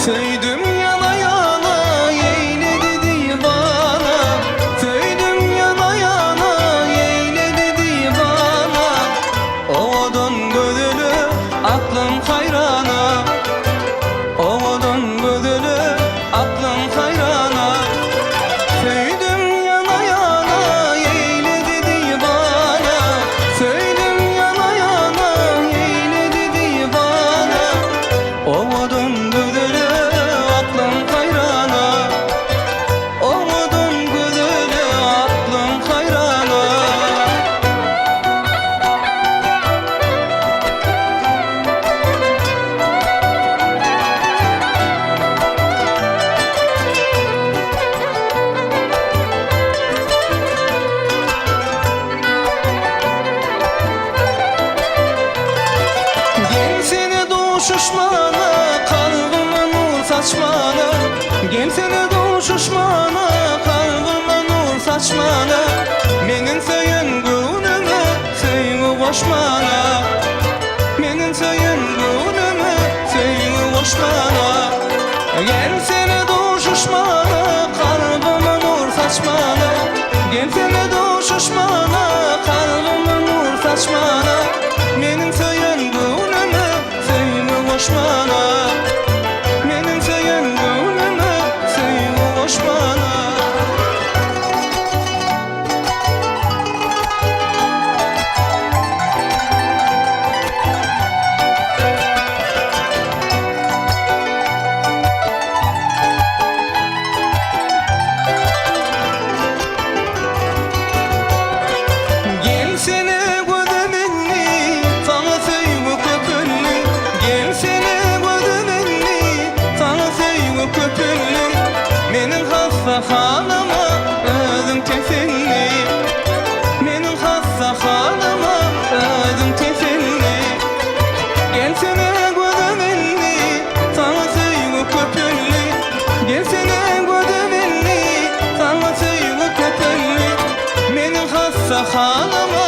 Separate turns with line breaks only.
Söýdüm ýana-ýana, eýledi diwana, Söýdüm ýana-ýana, eýledi diwana. Owadan gözele aklym haýrana, Owadan gözele aklym haýrana. Söýdüm ýana-ýana, eýledi diwana, Söýdüm ýana-ýana, eýledi diwana. Owadan gözele aklym haýrana, Owadan gözele aklym haýrana. Gelsene duşuşmana, kalbyma nur saçmana, Gelsene duşuşmana, kalbyma nur saçmana, Meniň söýen göwnüme söýgi goşmana, Meniň söýen göwnüme söýgi goşmana. Gelsene duşuşmana, kalbyma nur saçmana, Gelsene duşuşmana, kalbyma nur saçmana, Meniň söýen göwnüme söýgi goşmana, Meniň söýen göwnüme söýgi goşmana. Gelsene gözüm indi, saňa söýgi köpeldi. Gelsene gözüm indi, saňa söýgi köpeldi. Meniň hassahanama özüň teselli. Meniň hassahanama özüň teselli. Gelsene gözüm indi, saňa söýgi köpeldi. Gelsene gözüm indi, saňa söýgi köpeldi. Meniň hassahanama.